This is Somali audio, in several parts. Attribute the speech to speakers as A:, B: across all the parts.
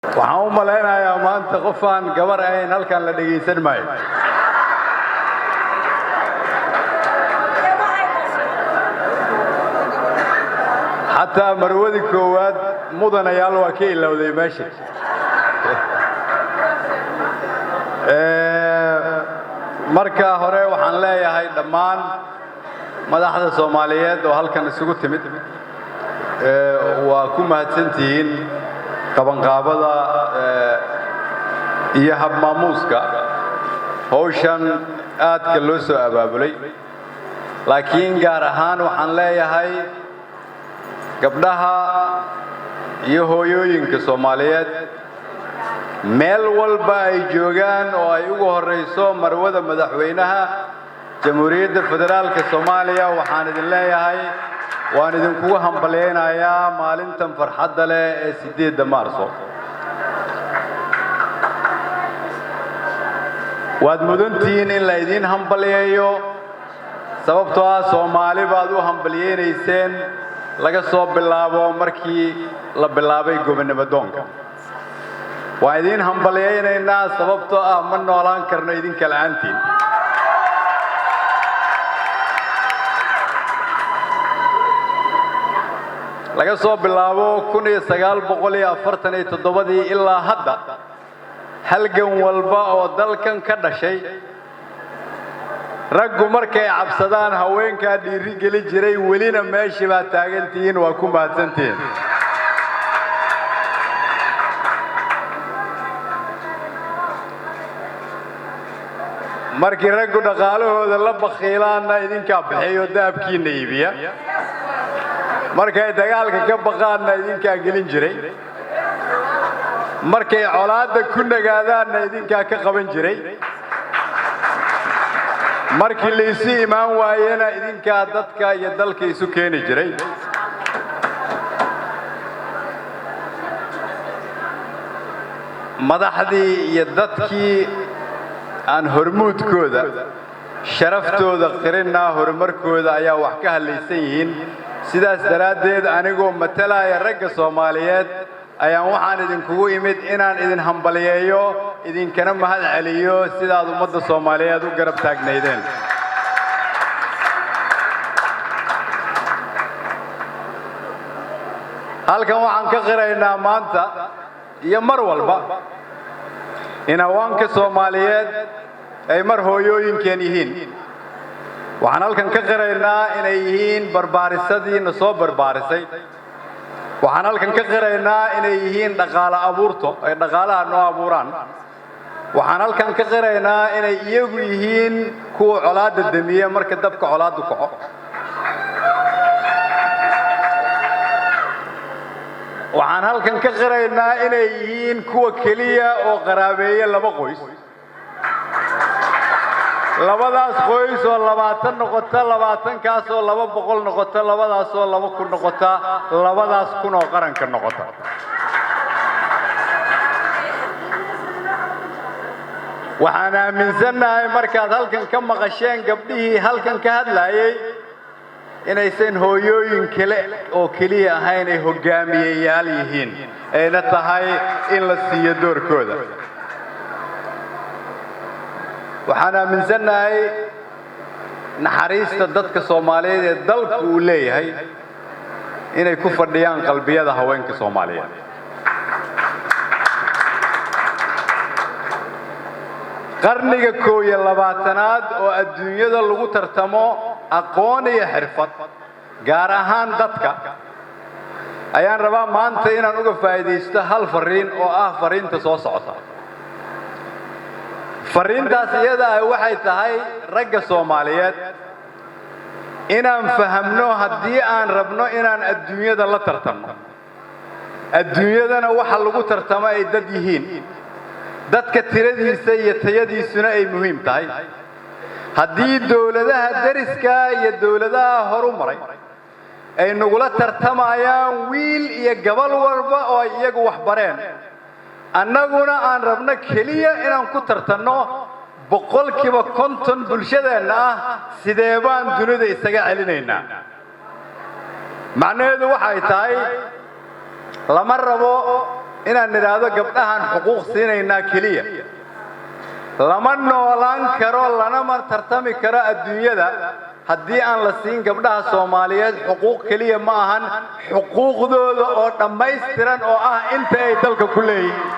A: Waxaan u malaynayaa maanta qof aan gabar ahayn halkan la dhegaysan maayo. Xataa marwadii koowaad mudanayaal waa ka ilowday meesha. Marka hore waxaan leeyahay dhammaan madaxda Soomaaliyeed oo halkan isugu timid, waa ku mahadsantihiin qabanqaabada iyo habmaamuuska hawshan aadka loo soo abaabulay. Laakiin gaar ahaan waxaan leeyahay gabdhaha iyo hooyooyinka Soomaaliyeed meel walba ay joogaan, oo ay ugu horrayso marwada madaxweynaha Jamhuuriyadda Federaalka Soomaaliya, waxaan idin leeyahay waan idinkugu hambalyaynayaa maalintan farxadda leh ee 8-da Maarso. Waad mudantihiin in la idiin hambalyeeyo, sababtoo ah Soomaali baad u hambalyaynayseen laga soo bilaabo markii la bilaabay gobonnimo doonka. Waan idiin hambalyaynaynaa, sababtoo ah ma noolaan karno idinka la'aantiin. Laga soo bilaabo 1947-dii ilaa hadda, halgan walba oo dalkan ka dhashay, raggu markay cabsadaan haweenkaa dhiiri geli jiray. Welina meeshii baad taagantihiin, waa ku mahadsantihiin. Markii raggu dhaqaalahooda la bakhiilaanna idinkaa bixiyo, dahabkiinna iibiya. Markay dagaalka ka baqaanna idinkaa gelin jiray. Markay colaadda ku nagaadaanna idinkaa ka qaban jiray. Markii la isu imaan waayena idinkaa dadka iyo dalka isu keeni jiray. Madaxdii iyo dadkii aan hormuudkooda sharaftooda qirinaa horumarkooda ayaa wax ka hadlaysan yihiin. Sidaas daraaddeed, anigoo matalaya ragga Soomaaliyeed ayaan waxaan idinkugu imid inaan idin hambalyeeyo, idinkana mahad celiyo sidaad ummadda Soomaaliyeed u garab taagnaydeen. Halkan waxaan ka qiraynaa maanta iyo mar walba in hawaanka Soomaaliyeed ay mar hooyooyinkeen yihiin. Waxaan halkan ka qiraynaa inay yihiin barbaarisadii na soo barbaarisay. Waxaan halkan ka qiraynaa inay yihiin dhaqaale abuurto, ay dhaqaalaha noo abuuraan. Waxaan halkan ka qiraynaa inay iyagu yihiin kuwa colaadda demiye marka dabka colaaddu kaco. Waxaan halkan ka qiraynaa inay yihiin kuwa keliya oo qaraabeeye laba qoys, labadaas qoys oo 20 noqota, 20-kaasoo 200 noqota, labadaasoo 2000 noqota, labadaas kun oo qaranka noqota. Waxaan aaminsannahay markaad halkan ka maqasheen gabdhihii halkan ka hadlaayey inaysan hooyooyin kale oo keliya ahayn, ay hoggaamiyeyaal yihiin, ayna tahay in la siiyo doorkooda. Waxaan aaminsannahay naxariista dadka Soomaaliyeed ee dalku uu leeyahay inay ku fadhiyaan qalbiyada haweenka Soomaaliyeed. Qarniga 21-aad oo adduunyada lagu tartamo aqoon iyo xirfad, gaar ahaan dadka, ayaan rabaa maanta inaan uga faa'iidaysto hal fariin oo ah fariinta soo socota. Fariintaas iyada ah waxay tahay ragga Soomaaliyeed inaan fahamno, haddii aan rabno inaan adduunyada la tartanno, adduunyadana waxa lagu tartamo ay dad yihiin, dadka tiradiisa iyo tayadiisuna ay muhiim tahay, haddii dawladaha deriska iyo dawladaha horu maray ay nagula tartamayaan wiil iyo gabal walba oo ay iyagu wax bareen, annaguna aan rabno keliya inaan ku tartanno 50% bulshadeenna ah, sidee baan dunida isaga celinaynaa? Macnaheedu waxay tahay lama rabo. Inaan nidhaahdo gabdhahan xuquuq siinaynaa keliya lama noolaan karo, lanama tartami karo adduunyada haddii aan la siin gabdhaha Soomaaliyeed xuquuq keliya ma ahan, xuquuqdooda oo dhammaystiran oo ah inta ay dalka ku leeyihiin.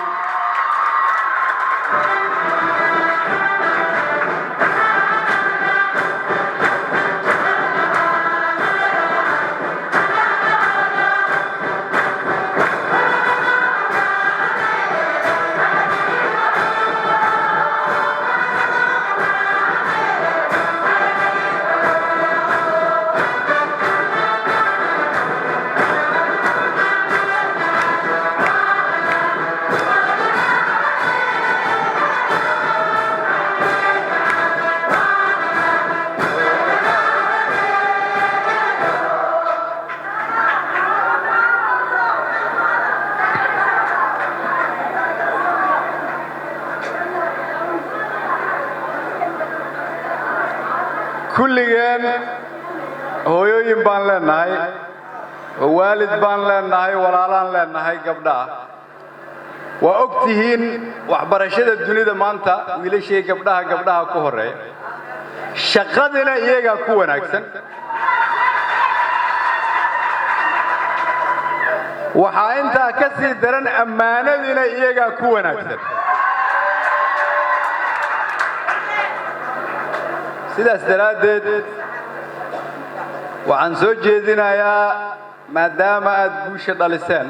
A: Kulligeen hooyooyin baan leenahay oo waalid baan leenahay, walaalaan leenahay gabdhaha. Waa og tihiin waxbarashada dunida maanta wiilashii gabdhaha, gabdhaha ku horreeya, shaqadina iyagaa ku wanaagsan. Waxaa intaa ka sii daran, ammaanadiina iyagaa ku wanaagsan. Sidaas daraaddeed waxaan soo jeedinayaa, maadaama aad guusha dhaliseen,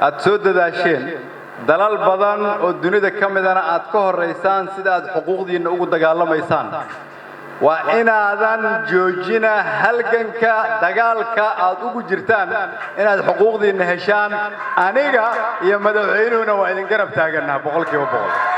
A: aad soo dadaasheen, dalal badan oo dunida ka midana aad ka horraysaan sida aad xuquuqdiinna ugu dagaalamaysaan, waa inaadan joojina halganka dagaalka aad ugu jirtaan inaad xuquuqdiinna heshaan. Aniga iyo madaxweynuhuna waa idin garab taagannaha 100%.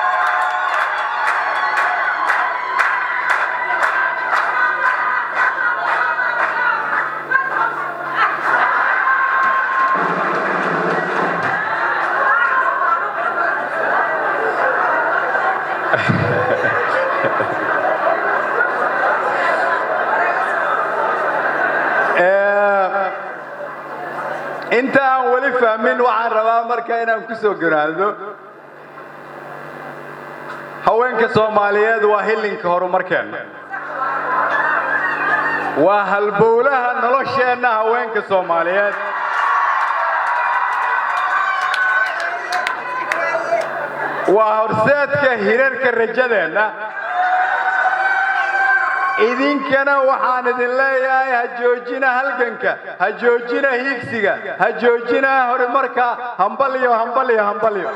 A: Inta aan weli fahmin, waxaan rabaa marka inaan ku soo gunaado: haweenka Soomaaliyeed waa hillinka horumarkeenna, waa halbowlaha nolosheenna. Haweenka Soomaaliyeed waa horseedka hirarka rajadeenna. Idinkana waxaan idin leeyahay, ha joojina halganka, ha joojina hiigsiga, ha joojina horumarka. Hambalyo, hambalyo, hambalyo.